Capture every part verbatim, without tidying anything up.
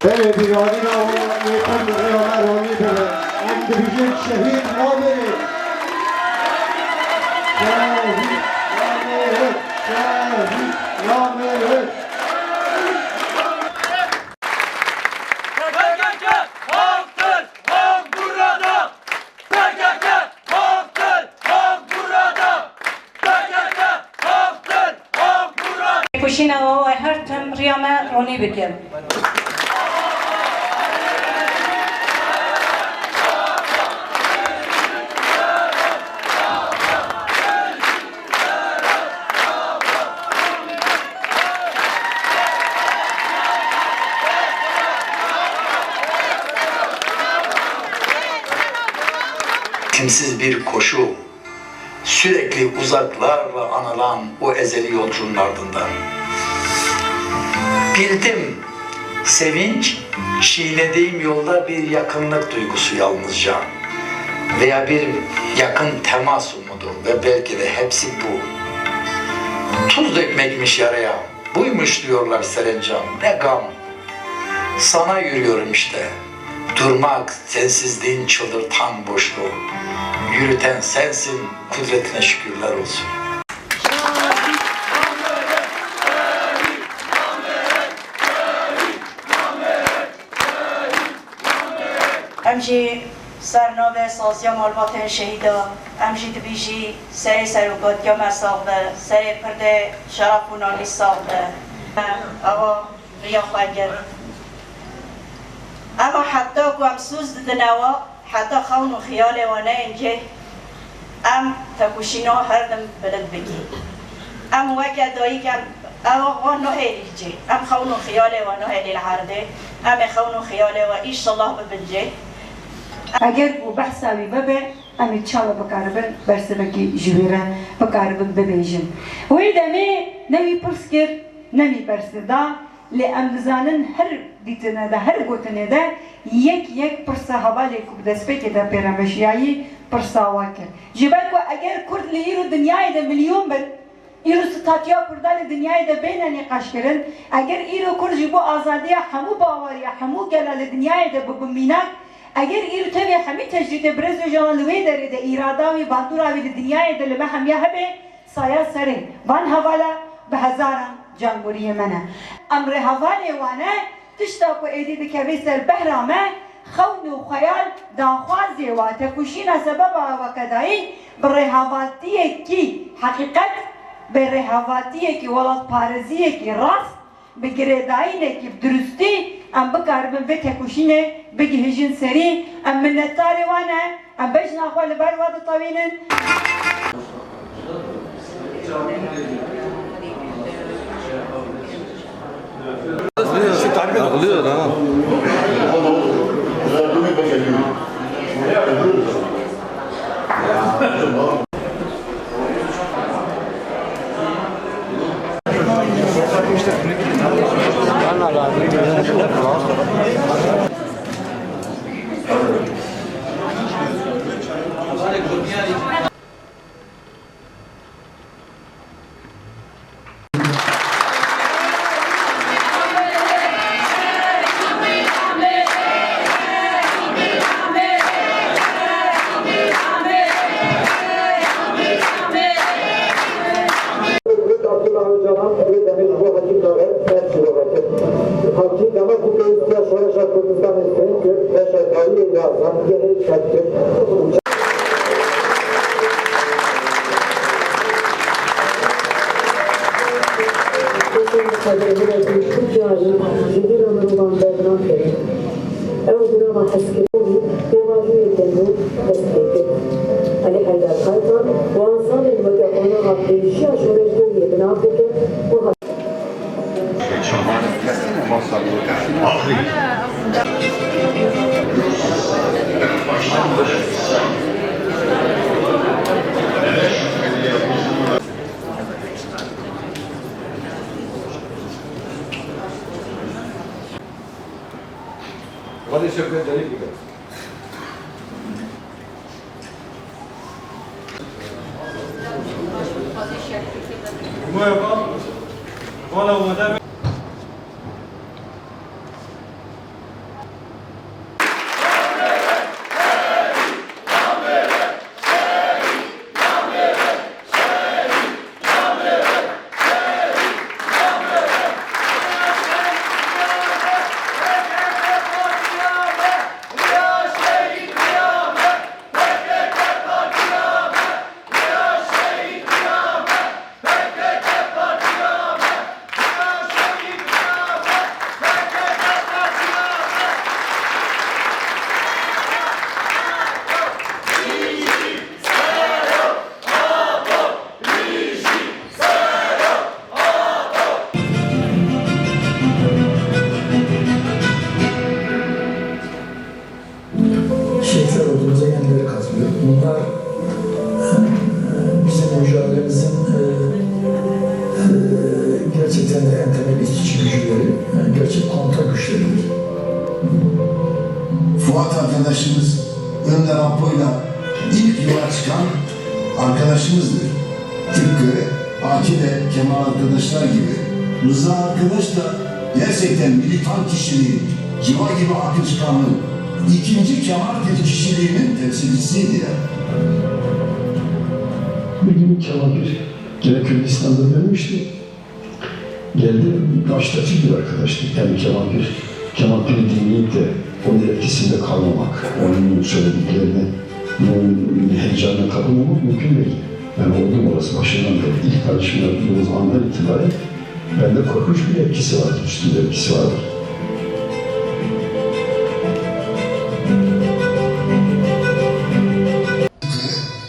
Belê, bîranîna we yê pir bi rêya me ronî bibe. Em dibêjin şehîd namire. Şehîd namire. Şehîd namire. P K K haktir, hak burada. P K K haktir, hak burada. P K K haktir, hak burada. Têkoşîna we her tim riya me ronî bikin. Timsiz bir koşu, sürekli uzaklarla anılan o ezeli yolcunun ardından. Bildim, sevinç, çiğnediğim yolda bir yakınlık duygusu yalnızca veya bir yakın temas umudu ve belki de hepsi bu. Tuz dökmekmiş yaraya, buymuş diyorlar serencam, ne gam. Sana yürüyorum işte. Durmak, sensizliğin çıldırtan boşluğu. Yürüten sensin, kudretine şükürler olsun. Em jî ser navê Saziya Malbatên Şehîda, em jî dibêjî serê serokatiya me sax be, serê pirdê şeref û namî sax be. Ava riya xwe girt. Eva heta ku em soz didin ewa, heta xewn û xiyalê we neyên cih, em tekoşîna her dem bilind bikî. Em weke dayik em, ewa we nahêlî cih. Em xewn û xiyalê we nahêlî li erdê. Em ê xewn û xiyalê we înşellah bibin cih. Eger ku behsa wî bibe, em ê çawa bikaribin bersivekî ji wî re bikaribin bibêjin. Wê demê ne wî pirs kir, ne wî bersiv da. Lê em dizanin her dîtine de, her gotinê de yek yek pirsa hevalê ku bi destpêkê de pê re meşiyayî, pirsa we kir. Ji ber ku eger Kurd li îro dinyayê de milyon bin, îro statuya Kurda li dinyayê de bêne nîqaşkirin, eger îro Kurd ji bo azadiya hemû baweriya hemû gela li dinyayê de bibe mînak, eger îro tevî hemî tecrîdê Birêz Ocalan li wê derê de îrada wî, bandora wî li dinyayê de li me hemiya hebe, saya serê van hevala bi hezaran camboriyê me ne. Em rêhevalê wan e, tişta ku êdî dikeve ser behra me, xewn û xeyal, daxwazê wa, tekoşîna sebeba wa kedayî bi rêhevaltiyekî heqîqet, bi rêhevaltiyekî welatparêziyekî rast, bi girêdayînekî bi dirustî em bikaribin vê tekoşînê bigihîjin serî. Em minnetdarê wan e. Em bejna xwe li ber we ditewînin. Ağlıyor ha. Abdullah Öcalan, Emre Demir, bu hakîmdar e, her çî weke. Hakîm dema ku pêwîstiya şoreşa Kurdistanê fêm kir, beşa dawiyê ya zanîngehê çap kir. Kurdistanê ji vî re mirovan bernakeve. Ew drama hezkirinê pêvajoyeke nû dest pê kir. Elî Heyder Kaytan, wan salên weke qonaxa pêşiya şoreşgeriyê bi nav dike û hat. Hadi Şevket Delik gibi. Şehitler ordumuza yenileri katılıyor. Bunlar, e, bizim mücadelemizin, e, e, gerçekten de en temel itici güçleri, e, gerçek komuta güçleridir. Fuat arkadaşımız Önder Apo'yla ilk yola çıkan arkadaşımızdır. Tıpkı Akif ve Kemal arkadaşlar gibi. Rıza arkadaş da gerçekten militan kişiliğin, Civa gibi akışkanlığın, ikinci Kemal'dir kişiliğinin temsilcisiydi ya. Bir gün Kemal bir gene Kürdistan'da dönmüştü. Geldi, baştaki bir arkadaştı. Yani Kemal bir, Kemal bir dinleyip de onun etkisinde kalmamak, onun söylediklerini, onun heyecanına kapılmamak mümkün değil. Yani oldum orası başından beri. İlk tanışma yaptığımız andan itibaren bende korkunç bir etkisi vardı, üstünde etkisi vardı.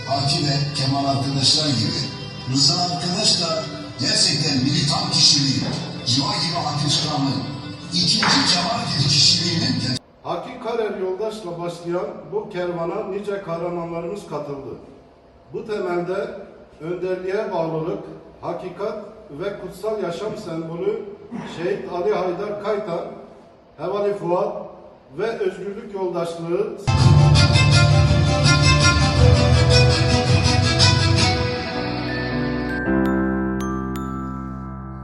Akif ve Kemal arkadaşlar gibi. Rıza arkadaş da gerçekten militan kişiliği, Civa gibi akışkanlığı, ikinci Kemal kişiliğinin Haki Karer yoldaşla başlayan bu kervana nice kahramanlarımız katıldı. Bu temelde önderliğe bağlılık, hakikat ve kutsal yaşam sembolü Şehit Ali Haydar Kaytan, Hevalî Fuat ve özgürlük yoldaşlığı